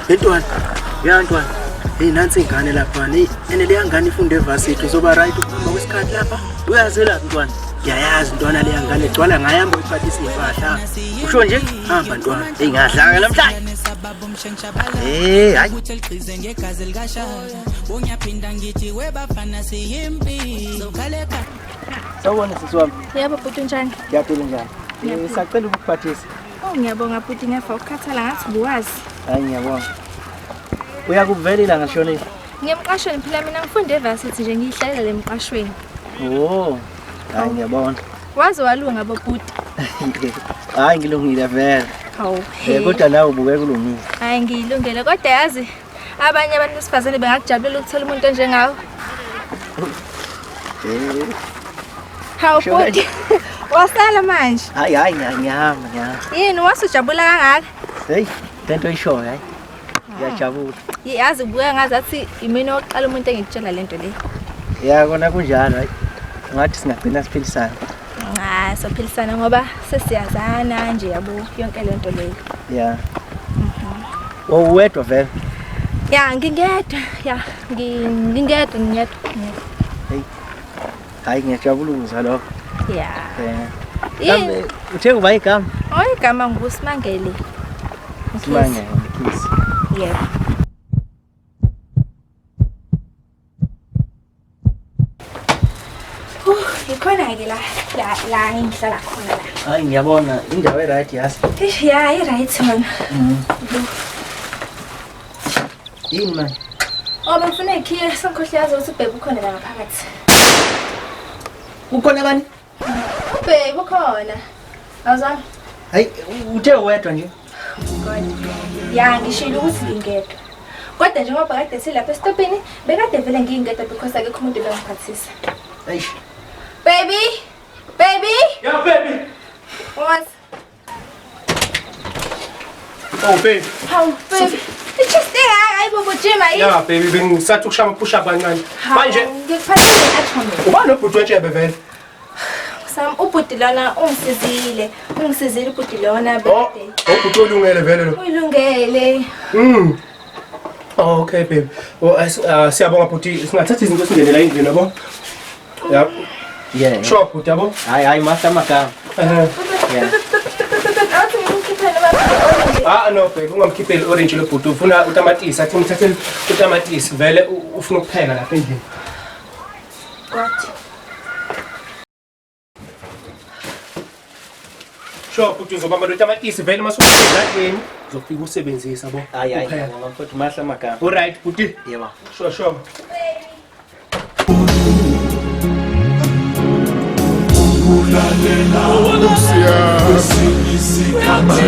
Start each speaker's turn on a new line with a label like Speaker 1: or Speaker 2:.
Speaker 1: Ntwana, ya ntwana. Hey nansi ingane lapha. Hey ene leya ngane ifunda evarsity uzoba right ukuhamba kwesikhathi lapha. Uyazelaphi ntwana? Ngiyayazi ntwana leya ngane igcwala ngayihamba uyiphathisa iy'mpahla. Usho nje? Hamba ntwana. Hey ngadlanga namhlanje.
Speaker 2: Eh hayi.
Speaker 1: Sawubona sisi wami.
Speaker 3: Yebo bhuti unjani?
Speaker 1: Ngiyaphila njani? Ngisacela ukukuphathisa.
Speaker 3: Oh ngiyabonga bhuti ngiyafa ukukhathala ngathi buwazi.
Speaker 1: Hayi ngiyabonga. Uyakuvela ilanga lishonile.
Speaker 3: Ngiyemqashweni phela mina ngifunde evarsity nje ngiyihlalela le mqashweni.
Speaker 1: Oh. Hayi ngiyabona.
Speaker 3: Waze walunga bo bhuti.
Speaker 1: Hayi ngilungile vele.
Speaker 3: Hawu.
Speaker 1: Eh kodwa nawe ubukeka ulungile.
Speaker 3: Hayi ngiyilungele kodwa yazi abanye abantu besifazane bengakujabulela ukuthola umuntu onjengawe.
Speaker 1: Eh.
Speaker 3: Hawu bhuti. Wasala manje.
Speaker 1: Hayi hayi ngiyahamba ngiyahamba.
Speaker 3: Yini wasujabula kangaka?
Speaker 1: Hey, lento oyishoyo hayi. Ngiyajabula.
Speaker 3: Yazi kubuka ngazathi imina oqala umuntu engikutshela lento le.
Speaker 1: Ya kona kunjalo hayi. Ngathi singagcina siphilisana.
Speaker 3: Cha, sophilisana ngoba sesiyazana nje yabo yonke lento leyo.
Speaker 1: Ya. Wawuwedwa vele.
Speaker 3: Ya, ngingedwa. Ya, ngingedwa ngingedwa.
Speaker 1: Hey. Hayi ngiyajabula ukuzwa lokho.
Speaker 3: Ya.
Speaker 1: Eh.
Speaker 3: Yini?
Speaker 1: Uthe uba igama?
Speaker 3: Oh, igama nguSimangele.
Speaker 1: Simangele Mkhize.
Speaker 3: Yebo. Ikhona-ke la la la engihlala khona la.
Speaker 1: Hayi ngiyabona indawo e-right yazi.
Speaker 3: Eish, ya i-right yona.
Speaker 1: Yini manje?
Speaker 3: Oh, bengifuna ikhiye sengikhohle yazi ukuthi ubhebe ukhona la ngaphakathi.
Speaker 1: Ukhona bani?
Speaker 3: Ubhebe ukhona. Awuzwanga?
Speaker 1: Hayi uthe uwedwa nje.
Speaker 3: God. Ya ngishilo ukuthi ngingedwa. Kodwa njengoba kade silapha esitobhini, bekade vele ngingedwa because akekho umuntu ebengiphathisa.
Speaker 1: Eish.
Speaker 3: Baby! Baby!
Speaker 4: Yeah, baby.
Speaker 3: What?
Speaker 4: Oh, baby.
Speaker 3: Hawu, baby. I-chest engaka ayibo jima yini?
Speaker 4: Yeah, baby, bengisathi ukushaya ama-push up kancane. Manje
Speaker 3: ngikuphathele i-atomic.
Speaker 4: ubani obhuti wetshebe vele?
Speaker 3: Sam ubhuti lona ungisizile. Ungisizile ubhuti lona
Speaker 4: Oh,
Speaker 3: bekade.
Speaker 4: ubhuti olungele vele lo.
Speaker 3: Uyilungele.
Speaker 4: Mm. Oh, okay baby. Oh, siyabonga bhuti. Singathatha izinto singene la endlini yabo. Yeah.
Speaker 1: Yeah.
Speaker 4: Sure bhuti yabo.
Speaker 1: Hayi hayi master amagama.
Speaker 4: Eh.
Speaker 1: Yeah.
Speaker 3: Athi ngimkhiphele baba i-orange.
Speaker 4: Ah no baby, ungamkhipheli orange lo bhuti. Ufuna utamatisi. Athi ngithathele utamatisi vele ufuna ukupheka lapha endlini.
Speaker 3: What?
Speaker 4: Sure bhuti uzobamba lo tamatisi vele mase ufika uzofika usebenzisa yabo.
Speaker 1: Hayi hayi
Speaker 4: Upheka.
Speaker 1: ngiyabonga mfowethu mahle amagama.
Speaker 4: All right bhuti.
Speaker 1: Yebo.
Speaker 4: Sure sure.
Speaker 5: Kulalela kwesinye isikhathi.